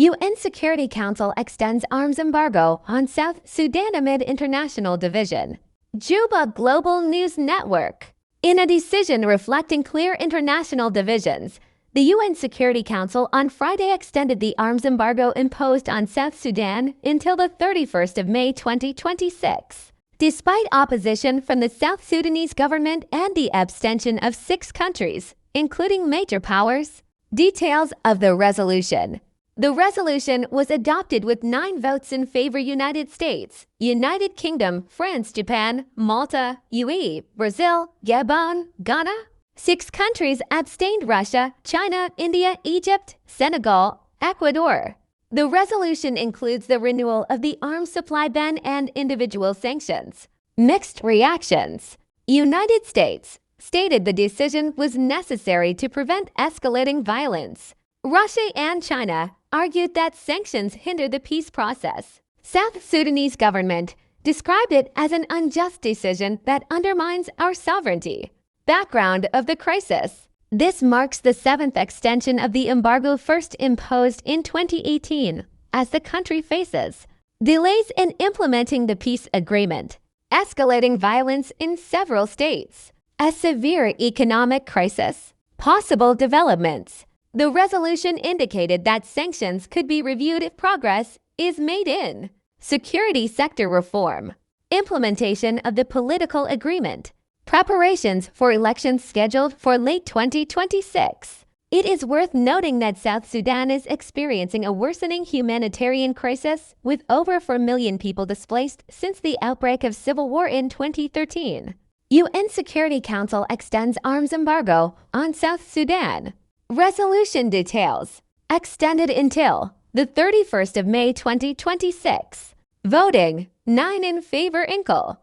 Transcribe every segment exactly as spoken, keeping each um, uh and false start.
U N Security Council extends arms embargo on South Sudan amid international division. Juba Global News Network. In a decision reflecting clear international divisions, the U N Security Council on Friday extended the arms embargo imposed on South Sudan until the thirty-first of May twenty twenty-six, despite opposition from the South Sudanese government and the abstention of six countries, including major powers. Details of the resolution. The resolution was adopted with nine votes in favor: United States, United Kingdom, France, Japan, Malta, U A E, Brazil, Gabon, Ghana. Six countries abstained: Russia, China, India, Egypt, Senegal, Ecuador. The resolution includes the renewal of the arms supply ban and individual sanctions. Mixed reactions. United States stated the decision was necessary to prevent escalating violence. Russia and China argued that sanctions hinder the peace process. South Sudanese government described it as an unjust decision that undermines our sovereignty. Background of the crisis. This marks the seventh extension of the embargo, first imposed in twenty eighteen, as the country faces delays in implementing the peace agreement, escalating violence in several states, a severe economic crisis. Possible developments. The resolution indicated that sanctions could be reviewed if progress is made in security sector reform, implementation of the political agreement, preparations for elections scheduled for late twenty twenty-six. It is worth noting that South Sudan is experiencing a worsening humanitarian crisis, with over four million people displaced since the outbreak of civil war in twenty thirteen. U N Security Council extends arms embargo on South Sudan. Resolution details. Extended until the thirty-first of May twenty twenty-six. Voting, nine in favor, incl.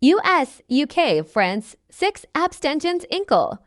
U S, U K, France, six abstentions, incl.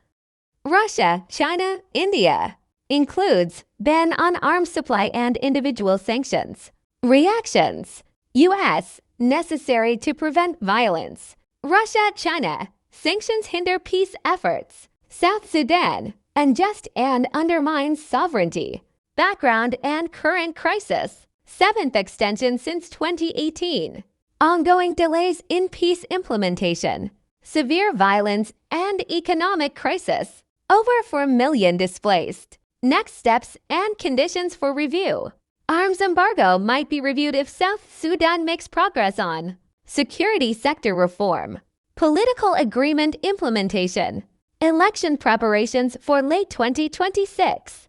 Russia, China, India. Includes ban on arms supply and individual sanctions. Reactions. U S, necessary to prevent violence. Russia, China, sanctions hinder peace efforts. South Sudan, unjust and undermines sovereignty. Background and current crisis. Seventh extension since twenty eighteen. Ongoing delays in peace implementation. Severe violence and economic crisis. Over four million displaced. Next steps and conditions for review. Arms embargo might be reviewed if South Sudan makes progress on security sector reform. Political agreement implementation. Election preparations for late twenty twenty-six.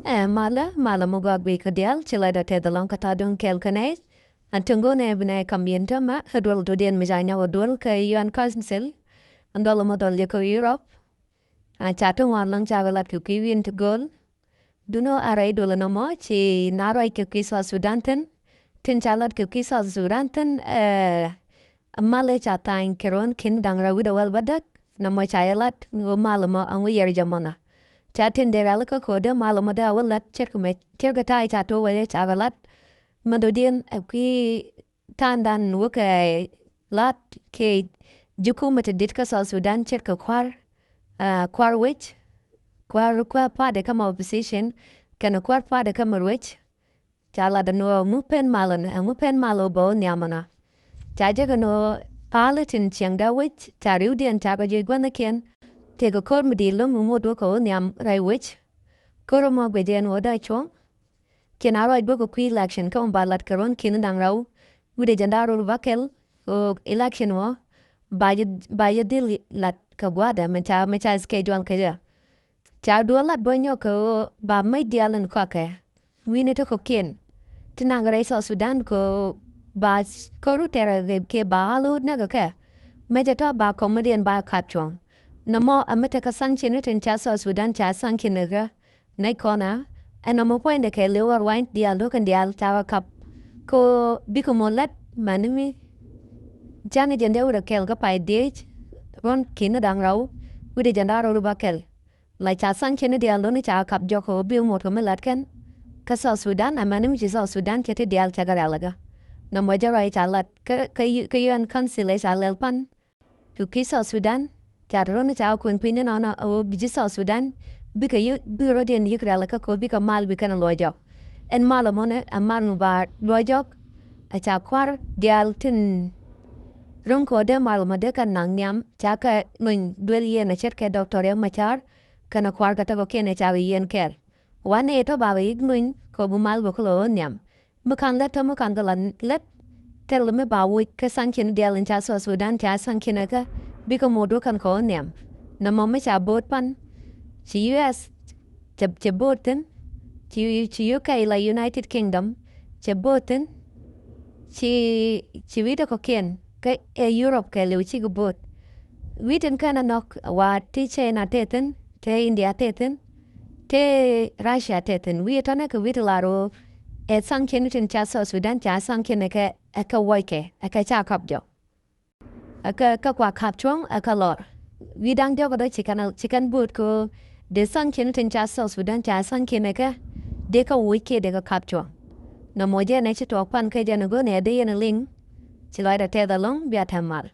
Ɛ malä, malä mɔ gɔaa guic kɛ diaal, ci lɛt ɛ tɛth ɛlɔ̱ŋ kä ta̱a̱ duŋ kɛɛl kɛ nɛy. Ɛn tin go̱o̱nɛ bi nɛy kam yɛn täämɛ, ɛ duel dɔ̱diɛn mi ca nyɔk ɛ duel kä U N Council. Ɛn duɔl ɛmɔ duɔl jɛ kä Europe. Ɛ ca ti ŋuan ɛlɔ̱ŋ ca kɛ lat kɛ kui̱ wi̱i̱n ti gööl. Duno a rɛy duɔl ɛnɔmɔ ci na ruac kɛ kui̱ South Sudan thi̱n. Tin ca lat kɛ kui̱ South Sudan thi̱n, ɛ, malä ca tha̱a̱ny kɛ ruɔ̱n ki̱n da̱ŋ rɛw wi̱cdɛ wäl bädäk. Nɔmɔ ca jɛ lat ni ɣöö malä mɔ ɛŋu yɛr jɛ mɔnä. Ca tin dee rɛl kä ko̱dɛ malä mɔ dee a wä lat ce̱tkɛ mɛ, ce̱tkɛ ta̱a̱ ca to̱ wecɛ ca kɛ lat. Mɛ dɔ̱diɛn ɛ kui̱ ta̱a̱ndan wä kɛ lat kɛ ji̱ kumɛ ti di̱t kä South Sudan ce̱tkɛ kua̱r, ɛ, kua̱r wec, kua̱r, kua̱r party kä mɛ opposition kɛnɛ kua̱r party kä mɛ ruec. Ca lat ɛn ɣöö ɛŋu pen malä ni, ɛŋu pen malä bä wä nhiam ɛnɔ. Ca jek ɛn ɣöö palä tin ciɛŋdä wec, ca ri̱wdiɛn ca kɛ ji̱ gua̱thnikiɛn. Tëëkɛ ko̱r mi di̱i̱t lo̱ŋ mi ŋot wä kɛ wä nhiam rɛy wec. Ko̱r ɛmɔ guic ɛn ɣöö dee cuɔ̱ŋ. Kiɛn a ruac duɔ̱k kɛ kui̱ election kä mɔ ba lat kɛ ruɔ̱n ki̱n da̱ŋ rɛw wi̱cdɛ jiɛn da̱ŋ rɛw bäkɛl. Ɣöö election mɔ ba jɛ, ba jɛ dhil lat kɛ gua̱a̱thdɛ mɛ ca, mɛ ca schedule kɛ jɛ. Ca duɔ̱ɔ̱r lat bä nyɔk kɛ ɣöö ba mec diaal in kɔakɛ wi̱ni ti kɔ̱kiɛn ti naŋ rɛy South Sudan kɛ ɣöö ba kɔr rut tɛrɛ rep kɛ ba ɣa̱l ɣöö näk kɛ. Mecɛ tɔ̱ ba kɔmediɛn ba ka̱p cuɔ̱ŋ. Nɔmɔ ɛ mi tekɛ sanction tin ca South Sudan ca sanction kɛ nɛy kɔnɛ. Ɛn nɔmɔ puɔ̱nydɛ kɛ li̱w ɣɔr wa̱ny diaal duɔ̱k in diaal ca kɛ ka̱p. Kɛ ɣöö bikɛ mɔ lät mɛn mi canɛ jɛn dee wut ɛ kɛɛl kä pay diec ruɔ̱n ki̱n da̱ŋ rɛw wi̱cdɛ jiɛn da̱ŋ rɛw bäkɛl. La ca sanction ni diaal luni ca kap jɔk kɛ ɣöö bi ŋot kɛ mi lat kɛn kä South Sudan, amäni mi ci South Sudan cɛ ti diaal cɛ kɛ rialikä. Nɔmɔ jɛ ruac ca lat kä, kä, kä U N Council ɛ ca lɛl pan. Cu ki South Sudan ca rɔ̱ni ca kuɛn piny ni nɔnɔ ɛ ɣöö bi ji̱ South Sudan bikɛ yik, bikɛ rɔ̱diɛn yik rialikä kɛ ɣöö bikɛ mal bi kɛn luɔc jɔk. Ɛn mal ɛmɔ nɛ ɛ mal mi ba luɔc jɔk. Ɛ ca kua̱r diaal tin ro̱ŋ kɛ ɣöö dee mal ɛmɔ dee kɛ naŋ nhiam, ca kɛ luny duel yɛn ɛ ce̱tkɛ Doctor Riek Machar kɛnɛ kua̱r kɛ tɔ̱ kɔ̱kiɛn ɛ ca kɛ yɛn kɛɛl. Wanɛ tɔ̱ ba kɛ yi̱k luny kɛ ɣöö bi mal bɛ kulɛ ɣöö nhiam. Mi ka̱n lät tɔ̱ mi ka̱n kɛ la lät thil mi ba woc kä sanction diaal in ca South Sudan ca sanction ɛ kä, bikɛ mo̱o̱t wä kɛn kɛ ɣöö nhiam. Nɔmɔ mi ca bo̱o̱t pan ci U S cɛ, cɛ bo̱o̱t thi̱n, ci, ci U K la United Kingdom cɛ bo̱o̱t thi̱n, ci, ci wi̱cdɛ kɔ̱kiɛn kä ɛ Europe kɛɛliw cikɛ bo̱o̱t. Wi̱cdɛn kɛn ɛ nhɔk wa ti China te thi̱n, te India te thi̱n, te Russia te thi̱n. Wi̱i̱ tɔ̱nɛ kɛ wi̱i̱ ti lar ɣöö ɛ sanction tin ca South Sudan ca sanction ɛ kɛ, ɛ kɛ wuɔckɛ, ɛ kɛ ca kap jɔk. Ɛ kɛ, kɛ kua kap cuɔ̱ŋ ɛ kɛ lɔr. Wi̱i̱ da̱ŋ diɔ̱k ɛ dɔ̱ ci kɛn, ci kɛn bo̱o̱t kɛ ɣöö dee sanction tin ca South Sudan ca sanction ɛ kɛ, dee kɛ wuɔckɛ, dee kɛ kap cuɔ̱ŋ. Nɔmɔ jɛn ɛ ci tuɔɔk pan kɛ jɛn ɛ go̱o̱nɛ ɛ dee yɛn ɛ liŋ. Ci lɔcdɛ tɛth ɛlɔ̱ŋ, bia tɛm mal.